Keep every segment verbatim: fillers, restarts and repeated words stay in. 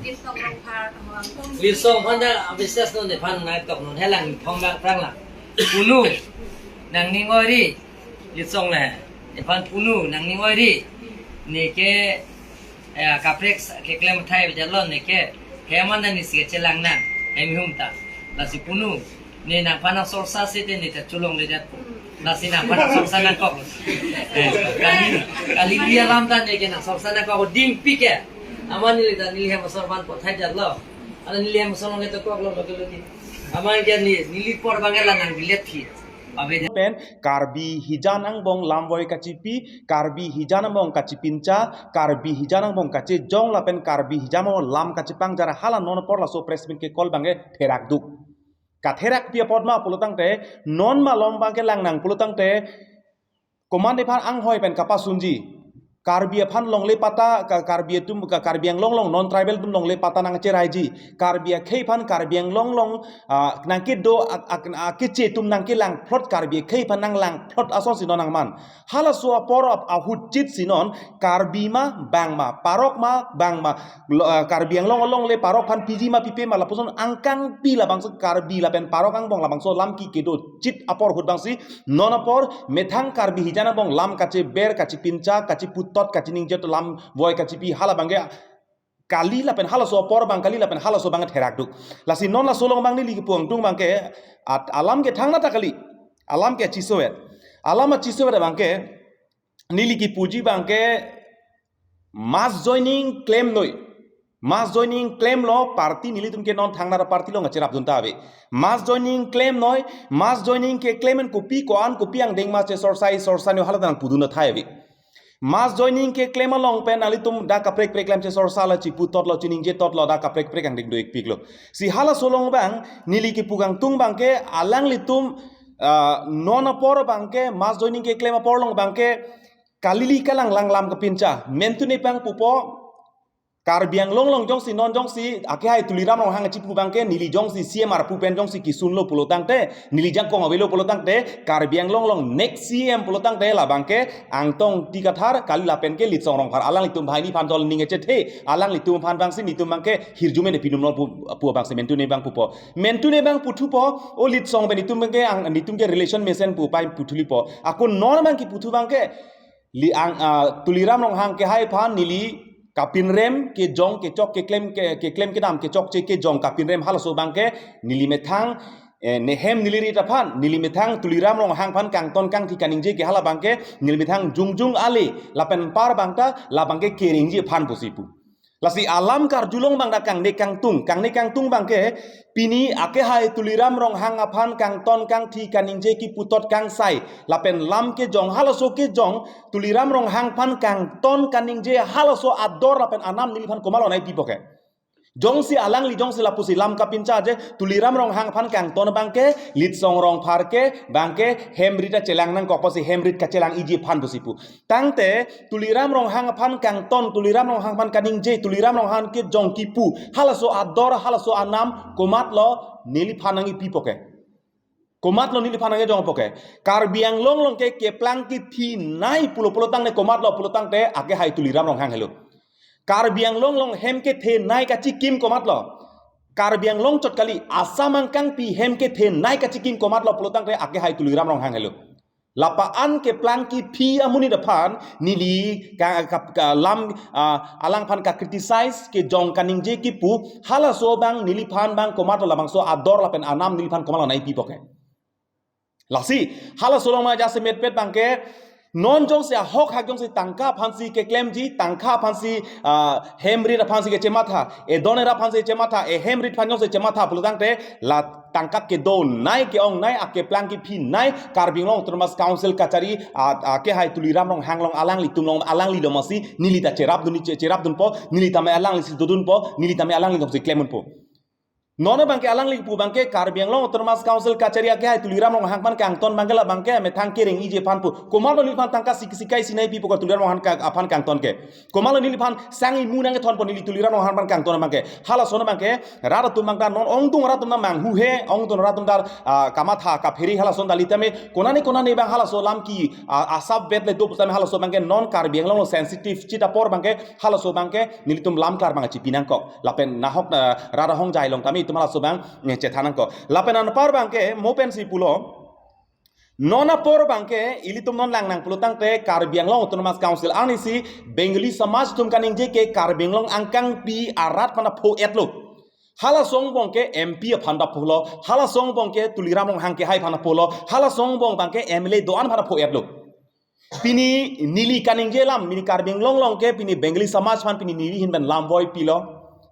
Litsong aphan ta abisas non nephan nangtok non helang thong bang prang lang. Punu, nangning oiri, Litsong le. Nephan punu, nangning oiri. Neke, eh, kaprek sa-, keklem thai bejalo neke. Heman dan nisi kechelang nang, hem hum ta. Lasi punu, ne nangphan nangsorsa sete ne ta cholongledetpo. Lasi nangphan nangsorsa nangkok. Eh, kali, kali dia lam ta neke nangsorsa nangkok dingpi ke. Amat neli ta neli hem asor aphan pothai jatlo. Ala neli hem asor longle to koklo lo kelo di. Amat ke ne neli apor bang la nangbilet phi. Abe pen Karbi hijan angbong lamvoi kachipi, Karbi hijan angbong kachipincha, Karbi hijan angbong kachejong lapen Karbi hijan angbong lam kachepangjar hala non apor laso press meet ke call bangke therak duk. Katherak pi apot ma pulo tangte, non malom bangke lang nang pulo tangte, komat nephan anghoi pen kapasunji. Karbi aphan longle patta, ka-, Karbi atum, ka-, Karbi Anglong along non tribal atum longle patta nangcheraiji. Karbi akhei aphan Karbi Anglong along, ah, nangkedo ak-, ak-, akeche atum nangkelangphlot Karbi akhei aphan nanglangphlot asonsi non nangman. Halaso apor ap-, ahut chit si non Karbi ma bang ma, parok ma bang ma, lo-, ah, Karbi Anglong along le parok aphan piji ma pipe ma lapuson angkang pi labangso Karbi lapen parok angbong labangso lam ki kedo chit apor ahut bangsi non apor methang Karbi hijan angbong lam kacheber, kachepincha, kacheputot, kacheningje lamvoi kachipi hala bangke kali lapen halaso apor bang kali lapen halaso bang therak duk. Lasi non laso along bang neli kipu angtung bangke at alam ke thangnatta kali. Alam ke chisoet. Alam achisoet bangke neli kipuji bangke mass joining klemnoi. Mass joining klemlo party nelitum ke non thangnat party along kacherapdun ta ave. Mass joining klemnoi, mass joining ke klemen kopi ko-an kopi angdeng mass chesorsai sorsa noi hala ta nangpudun athai ave. Mass joining keklem along pen nanglitum dak kaprek prek lam chesorsa la chiputotlo cheningjetotlo dak kaprek prek angdeng do-ikpiklo. Si halaso along bang neli kipu angtung bangke alanglitum, ah, non apor bangke mass joining keklem apor along bangke kalili kalang lang lam kapincha. Mentune bang pupo Karbi Anglong along jongsi non jongsi akehai Tuliram Ronghang chipu bangke neli jongsi C M arpu pen jongsi kisunlo pulo tangte, neli jangkong avelo pulo tangte, Karbi Anglong along next C M pulo tangte labangke Angtong Ingti Kathar kali lapen ke Litsong Rongphar alanglitum banghini aphan tol ning echethe, alanglitum aphan bangsi nelitum bangke hirjume ne pinumlo pu, pu bangsi mentune bang pupo. Mentune bang puthupo, o Litsong pen itum bangke ang, nitum ke relation mesen pu pai puthulipo. Ako non bang kiputhu bangke, li ang, ah, Tuliram Ronghang kehai aphan neli kapinrem kejong kechok keklem ke, keklem kedam kechokche kejong kapinrem halaso bangke neli methang, eh, nehem neli rit aphan neli methang Tuliram Ronghang aphan kangton kangthi kaningje ke hala bangke neli methang jongjong ale lapen par bangta labangke kerengji aphan pusi pu. Lasi alam karju along bang dak kangne kangtung, kangne kangtung bangke pini akehai Tuliram Ronghang aphan kangton kangthi kaningje kiputot kangsai lapen lam kejong halaso kejong Tuliram Ronghang aphan kangton kaningje halaso ador lapen anam neliphan komatlo nangpipo ke. Jongsi alangli jongsi lapusi lam kapincha je Tuliram Ronghang aphan kangton bangke Litsong Rongphar ke bangke hem rit ta chelang nangkok pusi hem rit kachelang iji aphan pusi pu. Tangte Tuliram Ronghang aphan kangton, Tuliram Ronghang aphan kaningje, Tuliram Ronghang kejong kipu halaso ador, halaso anam komatlo neliphan nangpipo ke. Komatlo neliphan nangkejongpo ke. Karbi Anglong along ke keplang kethenei pulo pulo tangte komatlo pulo tangte akehai Tuliram Ronghang helo. Karbi Anglong along hem kethenei kachikim komatlo. Karbi Anglong chot kali Assam angkangpi hem kethenei kachikim komatlo pulo tangte akehai Tuliram Ronghang helo. Lapu-an keplang kephi amonit aphan neli ka, ka, ka lam, ah, alangphan ka criticize kejong kaningje kipu halaso bang neliphan bang komatlo labangso ador lapen anam neliphan komatlo nangpipo ke. Lasi halaso along ma jasemet pet bangke non jongsi ahok hak jongsi tangka aphansi keklemji, tangka aphansi, ah, hem rit aphansi kechematha, edon era aphansi chematha, ehem rit aphan jongsi chematha pulo tangte la tangka kedonei ke-ongnei akeplang kephinei Karbi Anglong Autonomous Council kachari a, akehai Tuliram Ronghang along alanglitum along alanglilo masi neli ta cherapdun che, cherapdunpo, neli tame alanglisi dodunpo, neli tame alangli jongsi klemdunpo. Non abangke alangli pu abangke Karbi Anglong Autonomous Council kachari akehai Tuliram Ronghang aphan kangton abangke la abangke methang kereng-iji aphan pu. Komatlo neliphan tangka sik-, sikai sinai pipo ko Tuliram Ronghang ka-, aphan kangton ke. Komatlo neliphan sang imu nangkethonpo neli Tuliram Ronghang aphan kangton abangke. Halason abangke rat atum abangta non ongdung rat atum ta manghuhe, ongdung rat atum ta, ah, kamatha kaphere halason dali tame. Konane konane abang halaso alam ke, ah, asap vet le do pu tame halaso abangke non Karbi Anglong along sensitive chit apor abangke halaso abangke nelitum lam klar abang chipi nangkok. Lapen nahok, ah, rat ahongjai along tame itum halaso abang, eh, chethan nangkok. Lapen anpar abangke mo pensi pulo. Non apor abangke ilitum non lang nang pulo tangte Karbi Anglong Autonomous Council arnisi Bengali Samaj atum kaningje ke Karbi Anglong angkangpi arat aphan ta pho-etlo. Halaso angbong ke M P aphan ta pholo, halaso angbong ke Tuliram Ronghang kehai aphan ta pholo, halaso angbong abangke M L A do-an aphan ta pho-etlo. Pini neli kaningje alam, pini Karbi Anglong along ke, pini Bengali Samaj aphan, pini neli ahin pen lam voi pilo.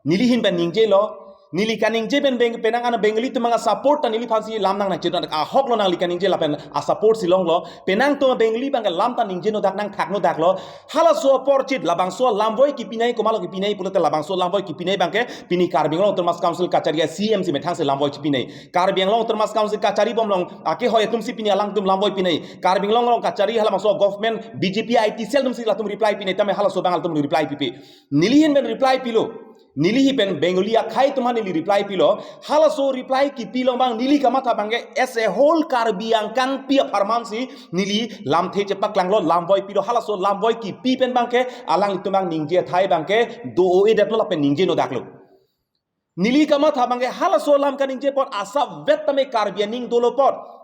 Neli ahin pen ningjelo. Neli kaningje pen Beng-, penang an Bengali atum abang a-support ta neliphansi lam nang nangchedon ahoklo nangli kaningje lapen a-support si longlo. Penang atum Bengali abangke lam ta ningje nodak nangthak nodaklo. Halaso apor chit labangso lam voi kipinai, komatlo kipinai pulote labangso lam voi kipinai abangke pini Karbi Anglong Autonomous Council kachari a-C M si methang si lam voi chipinai. Karbi Anglong Autonomous Council kachari bom along akehai atumsi pini alangtum lam voi pinai. Karbi Anglong along kachari halabangso government B J P I T cell atumsi latum reply pinai tame halaso abang latum reply pipe. Neli ahin pen reply pilo. Neli ahin pen Bengali akhai atum aphan neli reply pilo. Halaso reply kipi along abang neli kamatha abangke as a whole Karbi angkangpi apharman si neli lamthe chepaklanglo, lam voi pilo, halaso lam voi kipi pen abangke alanglitum abang ningje athai abangke do-o-edetlo lapen ningje nodaklo. Neli kamatha abangke halaso lam kaningje apot asap vet tame Karbi aning dolo apot.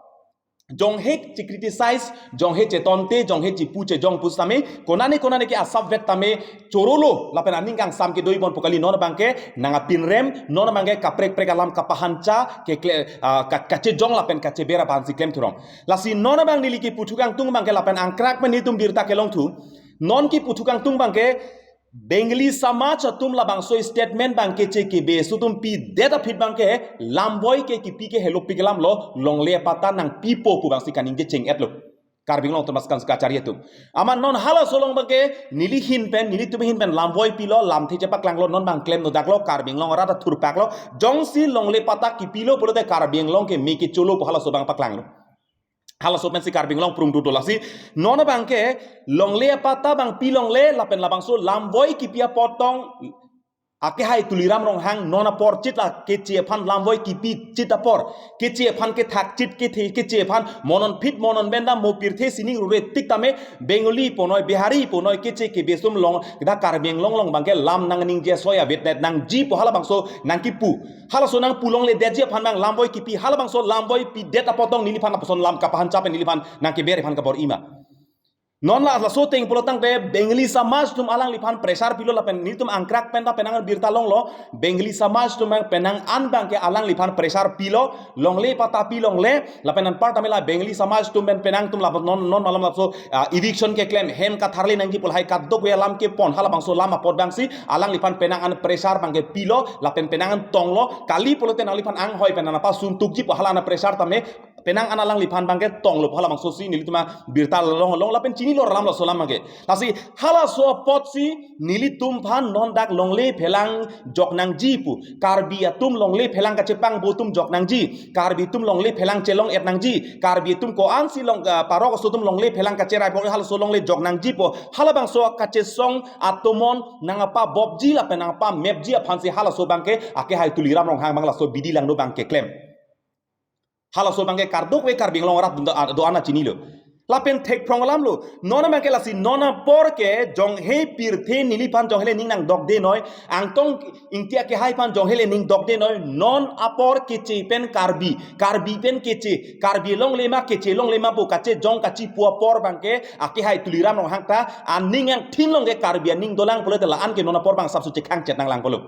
Jonghe che-criticize, jonghe chetonte, jonghe chepu chejong pusitame, konane konane ke asap vet tame chorolo, lapen aning kangsam kedo-i bon pu kali non abangke nangpinrem, non abangke kaprek prek alam kapahancha, kekle, ah, ka-, kachejong lapen kacheber abang si klem thurong. Lasi non abang neli kipu thu kangtung abangke lapen angkrak pen nelitum birta kelong thu, non kipu thu kangtung abangke, Bengali Samaj atum labangso statement abangke che kebe aso atum pidet aphi abangke lam voi ke kipi ke helopik alamlo longle apatta nangpipo pu abangsi kaningje cheng-etlo. Karbi Anglong Autonomous Council kachari atum. Amat non halaso along abangke neli ahin pen, nelitum ahin pen lam voi pilo, lamthe chepaklanglo, non abang klem nodaklo, Karbi Anglong arat athurpaklo, jongsi longle apatta kipilo pulote Karbi Anglong ke me kecholo pu halaso abang paklanglo. Halaso pensi Karbi Anglong prung dudolasi. Non abangke longle apatta abang pi longle lapen labangso lam voi kipi apot tong akehai Tuliram Ronghang non apor chit la keche aphan lam voi kipi chit apor. Keche aphan kethak chit kethe keche aphan monon phit monon benda mo pirthe sining rure tik tame Bengali punoi Bihari punoi keche kebe aso atum along dak Karbi Anglong along abangke lam nangningje soi avet net nangji pu halabangso nangkipu. Halaso nangpu longledetji aphan abang lam voi kipi, halabangso lam voi pidet apot tong neliphan lapuson lam kapahancha pen neliphan nangkeber aphan kabor-i ma. Non la laso ateng pulo tangte Bengali Samaj atum alangliphan pressure pilo lapen nelitum angkrak pen ta penang birta longlo, Bengali Samaj atum abang penang an abangke alangliphan pressure pilo, longle apatta pi longle, lapen anpar tame la Bengali Samaj atum pen penang atum lapen non, non malom laso, ah, eviction keklem, hem katharle nangji pu lahai kadokave alam kepon, halabangso lam apot abangsi alangliphan penang an pressure abangke pilo, lapen penang an tonglo, kali pulote nangliphan anghoi pen nangpasun tukji pu hala an pressure tame, penang an alangliphan abangke tonglo pu halabangso si nelitum abirta long long lapen chinilo alam laso alam abangke. Lasi halaso apotsi nelitum aphan non dak longle phelang jok nangji pu. Karbi atum longle phelang kachepangbo atum jok nangji. Karbi atum longle phelang chelong-et nangji. Karbi atum ko-ansi long, ah, parok aso atum longle phelang kacherai bor halaso longle jok nangji pu. Halabangso kachesong atomon nangpabopji lapen nangpamepji aphansi halaso abangke akehai Tuliram Ronghang abang laso bidi langno abangke klem. Halaso abangke kadokave Karbi Anglong arat do, do-an ta chinilo. Lapen thekphrong alamlo. Non abangke lasi non apor ke jonghe pirthe neliphan jonghe le ning nangdokde noi. Angtong Ingti akehai aphan jonghe le ning dokde noi. Non apor keche pen Karbi. Karbi pen keche. Karbi longle ma keche longle ma pu kachejong kachipu apor abangke akehai Tuliram Ronghang ta aning angthin along ke Karbi aning dolang pulote la-an ke non apor abang sapso chekhang chet nanglang pulo.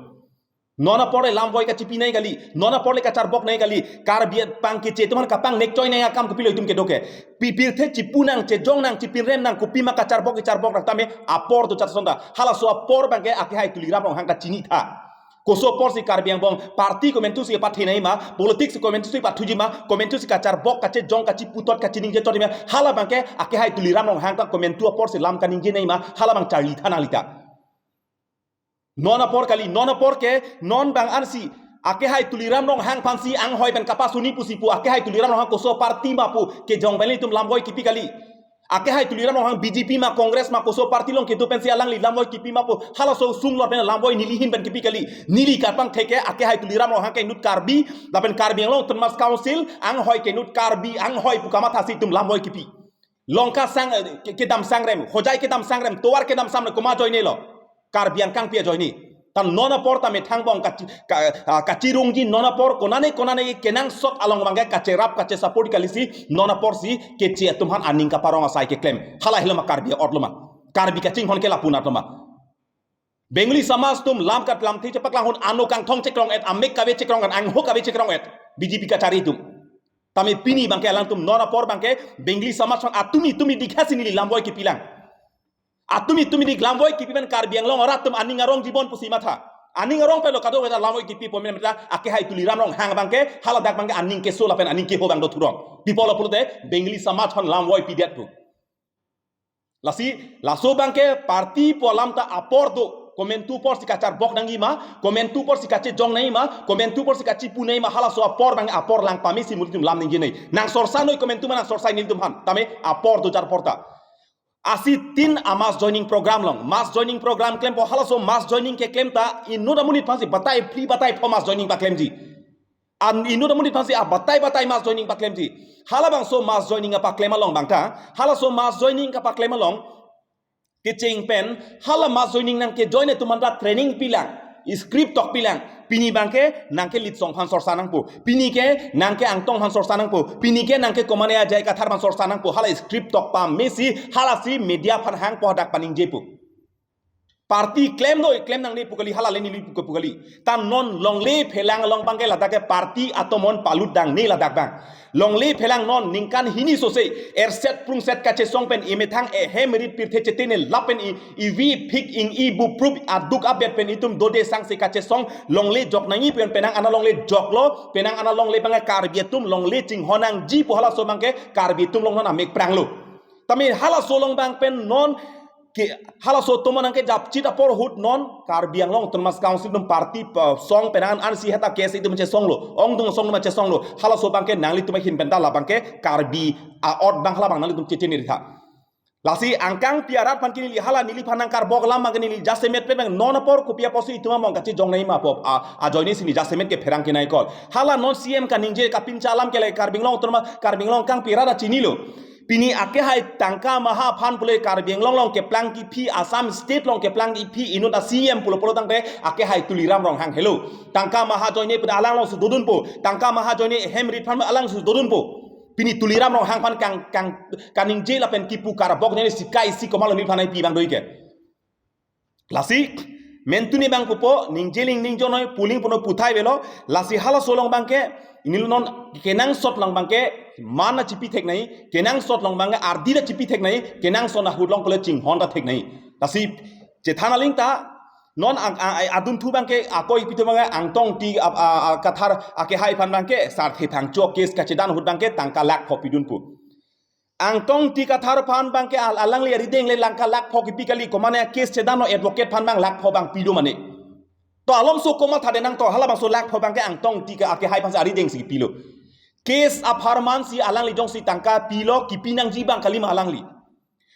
Non apor le lam voi kachipinai kali, non apor le kacharboknai kali, Karbi aphan keche atum aphan kapangnek choinai akam kopilo itum kedo ke. Pi pirthe chipu nang, chejong nang, chipinrem nang, kopima kacharbok, kacharbok nang tame apor do chat sonda. Halaso apor abangke akehai Tuliram Ronghang ta chinitha. Koso aporsi Karbi angbong party komantusi pathenai ma, politics komantusi pathuji ma, komantusi kacharbok, kachejong, kachiputot, kachiningje chot ma, hala abangke akehai Tuliram Ronghang ta komantu aporsi lam kaningjenai ma, hala abang charlitha nanglita. Non apor kali, non apor ke, non abang ansi, Akehai Tuliram Ronghang aphansi anghoi pen kapasuni pusi pu, akehai Tuliram Ronghang koso party ma pu kejong pen ilitum lamvoi kipi kali. Akehai Tuliram Ronghang B J P ma, Congress ma, koso party along kedo pensi alangli lamvoi kipi ma pu, halaso sung lor pen lamvoi neli ahin pen kipi kali. Neli karpangthek ke akehai Tuliram Ronghang ke inut Karbi, lapen Karbi Anglong Autonomous Council anghoi ke inut Karbi anghoi pu kamathasi itum lamvoi kipi. Longka sang, eh, ke-, kedam sangrem, Hojai kedam sangrem, tovar kedam sangrem, komat ajoine lo? Karbi angkangpi ajoine. Ta non apor ta methang bong kachi-, ka-, ah, kachirungji non apor konane konane kenangsot along abangke kacherap kachesupport kalisi non aporsi keche atum aphan aning kaparong asai keklem. Hala helo ma Karbi ot lo ma? Karbi kachinghon ke lapu anat lo ma? Bengali samaj atum lam kat lamthe chepaklang ahut ano kangthong chekrong-et, amek kave chekrong-et, angho kave chekrong-et, B J P kachari atum. Tame pini abangke alangtum non apor abangke Bengali samaj aphan atumi tumi dikhasi neli lamvoi kipilang. Atumi tumi dik lamvoi kipi pen Karbi Anglong arat atum aning arong jibon pusi matha. Aning arong pen lo kadokave ta lamvoi kipi po men meta akehai Tuliram Ronghang abangke haladak abangke aning keso lapen aning keho abang do thurong. Pi apotlo pulote Bengali samaj aphan lamvoi pidet pu. Lasi, laso abangke party pu alam ta apor do, komantu aporsi kacharbok nangji ma, komantu aporsi kachejong nangji ma, komantu aporsi kachipu nangji ma, halaso apor abang apor lang pamesi nelitum lam ningje nai. Nang sorsa noi komantu ma nang sorsa nelitum aphan, tame apor do jar apor ta. Asi tin a mass joining program along, mass joining program klempo, halaso mass joining keklem ta, inut amonit aphansi batai phli batai pho mass joining paklemji. An inut amonit aphansi a batai batai mass joining paklemji. Halabangso mass joining apaklem along abang ta, halaso mass joining kapaklem along kecheng pen, hala mass joining nangkejoin atum aphan ta training pilang, script tok pilang. Pini abangke nangke litsong aphan sorsa nangpo, pini ke nangke angtong aphan sorsa nangpo, pini ke nangke komane ajai kathar aphan sorsa nangpo, hala script tok pamesi, halasi media aphan hangpo hadak paningje pu. Party klem noi, klem nangne pu kali, hala le neli pu pu kali. Ta non longle phelang along abangke ladak ke party atomon palut nangne ladak abang. Longle phelang non ningkan hini sose, erset prungset kachesong pen imethang ehem rit pirthe chetene lapen i, ivi phik ing i buprup aduk abet pen itum dode sangse kachesong longle jok nangji pen penang ana longle joklo, penang ana longle abangke Karbi atum longle chinghon nangji pu halaso abangke Karbi atum along non amek pranglo. Tame halaso along abang pen non ke halaso atomon nangkejapchit apor ahut non Karbi Anglong Autonomous Council atum party pa song penang ansi heta case itum chesonglo, ongdung song atum chesonglo, halaso abangke nanglitum ahin pen ta labangke Karbi a-ot abang hala abang nanglitum chechinir tha. Lasi angkangpi arat aphan ke neli hala neliphan nangkarbok alam abangke neli jasemet pen abang non apor kopi apotsi itum among kachejong nangji ma pu a, ajoinesi neli jasemet ke pherang kenai kol. Hala non C M kaningje kapincha alam ke le Karbi Anglong Autonomous, Karbi Anglong angkangpi arat ta chinilo. Pini akehai tangka maha aphan pule Karbi Anglong along keplang kiphi, Assam State along keplang kiphi inut a C M pulo pulo tangte akehai Tuliram Ronghang helo. Tangka maha ajoine pu alang alongsi dodunpo. Tangka maha ajoine hem rit aphan alang alongsi dodunpo. Pini Tuliram Ronghang aphan kang, kang, kaningje lapen kipu karbok neli sikai si komatlo neliphan nangpi abang do-ik ke. Lasi, mentuni abang pupo, ningjeling ningjonoi, puling puno puthai avelo, lasi halaso along abangke, inilo non kenangsot along abangke, man achipi thek nangji, kenangsot along abangke, ardi ta chipi thek nangji, kenangsot ahut along pule chinghon ta thek nangji. Lasi, chethan aling ta, non ang, ang, ang, adunthu abangke, ako ipito abangke, angtong ti, a, a, a, kathar, akehai aphan abangke, sarthe thangcho case kachedan ahut abangke, tangka lakh pho pidunpo. Angtong ti kathar aphan abangke al-, alangli arideng le tangka lakh pho kipi kali, komane case chedanlo advocate aphan abang lakh pho abang pilo mane. To alomso komat tha de nang to halabangso lakh pho abangke angtong ti ka akehai aphansi aridengsi pilo. Case apharmansi alangli jongsi tangka pilo kipi nangji abang kalima alangli.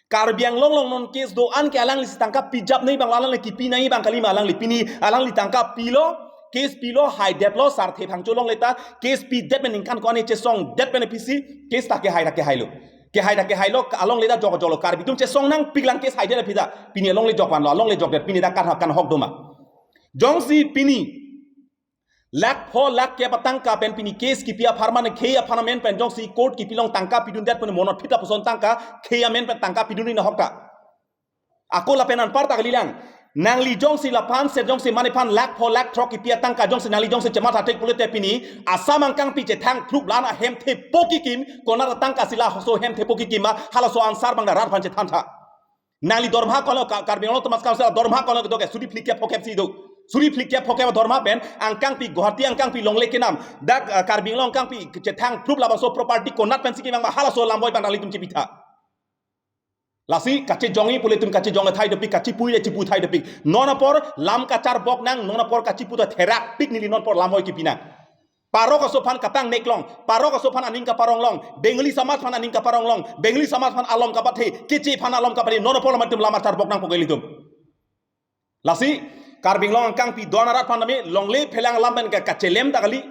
Karbi Anglong along non case do-an ke alanglisi tangka pijap nangji abang alangli kipi nangji abang kalima alangli pini alangli tangka pilo, case pilo, haidetlo, sarthe thangcho alongle ta, case pidet pen ningkan ko-an chesongdet pen aphisi, case ta kehai ta kehailo. Kehai ta kehailo, alongle ta jok joklo, Karbi atum chesong nangpiklang case haidet aphi ta, pini alongle jok vanlo, alongle jokdet, pini ta kan, kan hok doma. Jongsi pini, lakh pho lakh kep atangka pen pini case kipi apharman khei aphan amen pen jongsi court kipi along tangka pidundet pen monot phita puson tangka khei amen pen tangka pidun ri nahok ta. Ako lapen anparta kalilang. Nangli jongsi laphan se jongsi mane aphan lakh pho lakh throk kipi atangka jongsi nangli jongsi chematha thek pulote pini Assam angkangpi chethang thlup lan ahem thepo kikim konat atangka si laso hem thepo kikim ma halaso answer abang rat aphan chethan tha. Nangli dorma ko-an lo Ka-, Karbi Anglong Autonomous Council dorma ko-an lo kedo ke suri phlikep phokep si do. Suri phlikep phokep dorma pen angkangpi Guwahati angkangpi longle kenam. Dak, eh, Karbi Anglong angkangpi chethang thlup labangso property konat pensi kevang ma halaso lamvoi abang nanglitum chepi tha. Lasi kachejongji pule itum kachejong thai dopik, kachepu le chepu thai dopik. Non apor lam kacharbok nang, non apor kachepu ta therak pik neli non apor lam oi kipi nang. Parok aso aphan kapangnek long, parok aso aphan aning kaparong long, Bengali samaj aphan aning kaparong long, Bengali samaj aphan alom kapathe, Keche aphan alom kapathe, non apor lam itum lam kacharbok nang pu ke ilitum. Lasi Karbi Anglong angkangpi do-an arat aphan tame longle phelang alam pen ka kachelem ta kali.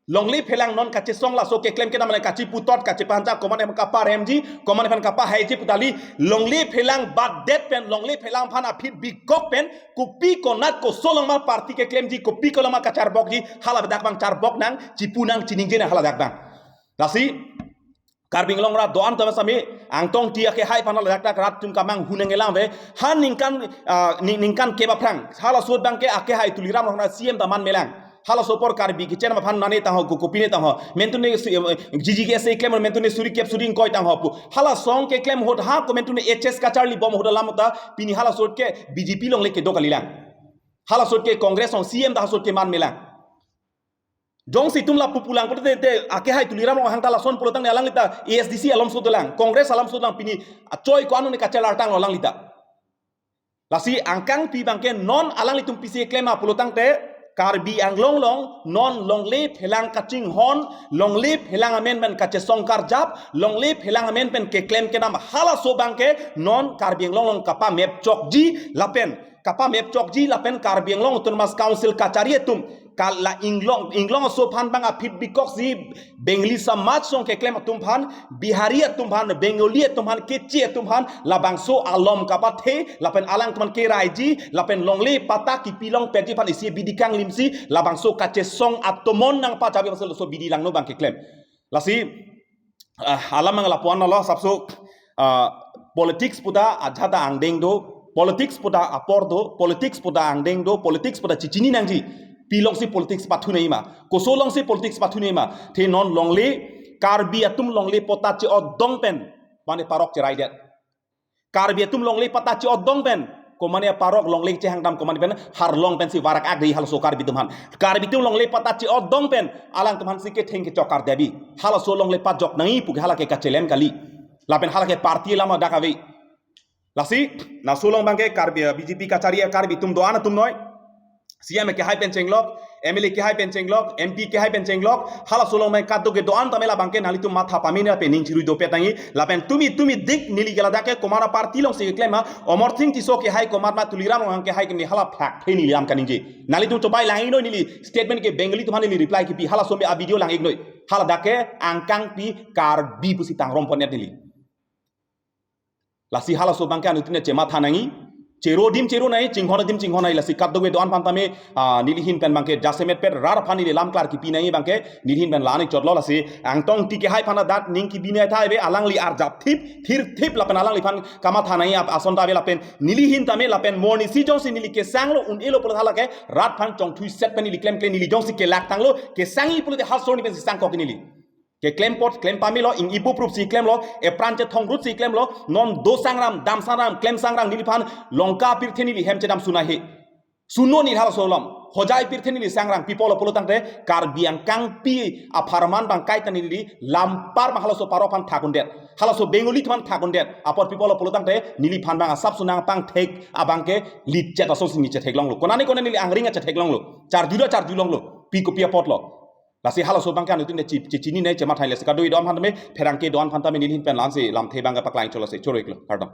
Longle phelang non kachesong laso keklem kedam le kachepu tot kachepancha komat ephan kaparemji, komat ephan kapahaiji pu ta kali. Longle phelang badet pen longle phelang aphan aphi bikok pen kopi konat koso along ma party keklemji, kopi ko along ma kacharbokji, hala dak abang charbok nang, chepu nang, chiningje nang hala dak abang. Lasi Karbi Anglong arat do-an tame sami, Angtong Ingti akehai aphan hala dak dak rat atum kamanghu nangkelang ave. Ha ningkan, ah, ning- ningkan kep aphrang halaso abangke akehai Tuliram Ronghang C E M ta man melang. Halaso apor Karbi kechenam aphan nane tangho, ko- kopine tangho. Mentune su- eh, G G K S A keklem, mentune suri kep suri ingkoi tangho pu. Hala asong keklem ahut ha ko mentune H S kacharli bom ahut alam ta pini halaso ke B J P along le kedo kalilang. Halaso ke Congress along C E M ta halaso ke man melang. Jongsi itum lapu pulang pute te, te akehai Tuliram Ronghang ta lason pulo tangte alangli ta A S D C alomso dolang, Congress alomso dolang, pini achoi ko-an ne kachelar tanglo alangli ta. Lasi angkangpi abangke non alanglitum pisi keklem ma pulo tangte Karbi Anglong along non longle phelang kachinghon, longle phelang amen pen kachesong karjap, longle phelang amen pen keklem kedam halaso abangke non Karbi Anglong along kapamep chokji lapen kapamep chokji lapen Karbi Anglong Autonomous Council kachari atum kala inglong inglong aso aphan abang aphi bikok si Bengali samaj along keklem atum aphan, Bihari atum aphan, Bengali atum aphan, Keche atum aphan labangso alom kapathe lapen alangtum aphan keraiji lapen longle patta kipi longpetji aphan isi bidi kanglimsi labangso kachesong atomon nangpachabi abangso laso bidi langno abang keklem. Lasi ah, alam abang lapu-an lo, sapso, ah, politics pu ta ajat ta angdeng do, politics pu ta apor do, politics pu ta angdeng do, politics pu ta chechini nangji. Pi alongsi politics pathu nangji ma, koso alongsi politics pathu nangji ma. Te non longle, Karbi atum longle patta che-odong pen mane parok cheraidet. Karbi atum longle patta che-odong pen, komane parok longle chehangdam komane pen, harlong pensi varak akri halaso Karbi atum aphan. Karbi atum longle patta che-odong pen, alangtum aphansi ketheng kechok kardetbi. Halaso longle pajok nangji pu ke hala ke kachelem kali. Lapen hala ke party alam dak ave. Lasi, laso along abangke Karbi, B J P kachari Karbi atum do-an atum noi. C E M akehai pen chenglok, M L A akehai pen chenglok, M P akehai pen chenglok, halaso along abang kadokave do-an tame labangke nanglitum matha pame nangji lapen ning chirui dopet nangji, lapen tumi tumi dik neli ke ladak ke komat aparty alongsi keklem ma, Amarsing Tisso akehai komat ma Tuliram Ronghang akehai ke neli hala phlak phe neli lam kaningje. Nanglitum chobai lang-iknoi neli statement ke Bengali atum aphan neli reply kipi, halaso me a video lang-iknoi. Hala dak ke angkangpi Karbi pusi tangrom pondet neli. Lasi halaso abangke anuttin chematha nangji. Chero adim chero nangji, chinghon adim chinghon nangji, lasi kadokave do-an aphan tame, ah, neli ahin pen abangke jasemet pet rat aphan neli lam klar kipi nangji abangke, neli ahin pen la-an chotlo lasi, Angtong Ingti akehai aphan adat ning kibi nangji thai ave, alangli arjap thip, thir thip lapen alangliphan kamatha nangji ap- ason ta ave lapen, neli ahin tame lapen morning si jongsi neli kesanglo un-elo pulo hala ke, rat aphan chongthui set pen neli klemkle neli jongsi kelak tanglo, kesangji pulote halaso arni pensi sangkok neli. Keklem apot, klem pamelo, ing ibu prup si klemlo, epran chethong rut si klemlo, non do sangram, dam sangram, klem sangram, neliphan, Lanka pirthe neli hem chedam sunai he. Suno neli halaso alom, Hojai pirthe neli sangram, pi apotlo pulo tangte, Karbi angkangpi apharman abang kaita neli, lampar abang halaso parok aphan thak undet, halaso Bengali atum aphan thak undet, apot pi apotlo pulo tangte, neliphan abang asap sunang pangthek, abangke, lichet asongsi neli chetheklonglo. Konane konane neli angring achetheklonglo, charjura charjulonglo, pi kopi apotlo. Lasi halaso abangke anuttin che- chechini nangji chematha nangji lasi kadokave do-an aphan tame pherangke do-an aphan tame neli ahin pen la-ansi lamthe abangke paklang chotlo si choro-iklo. Kardom.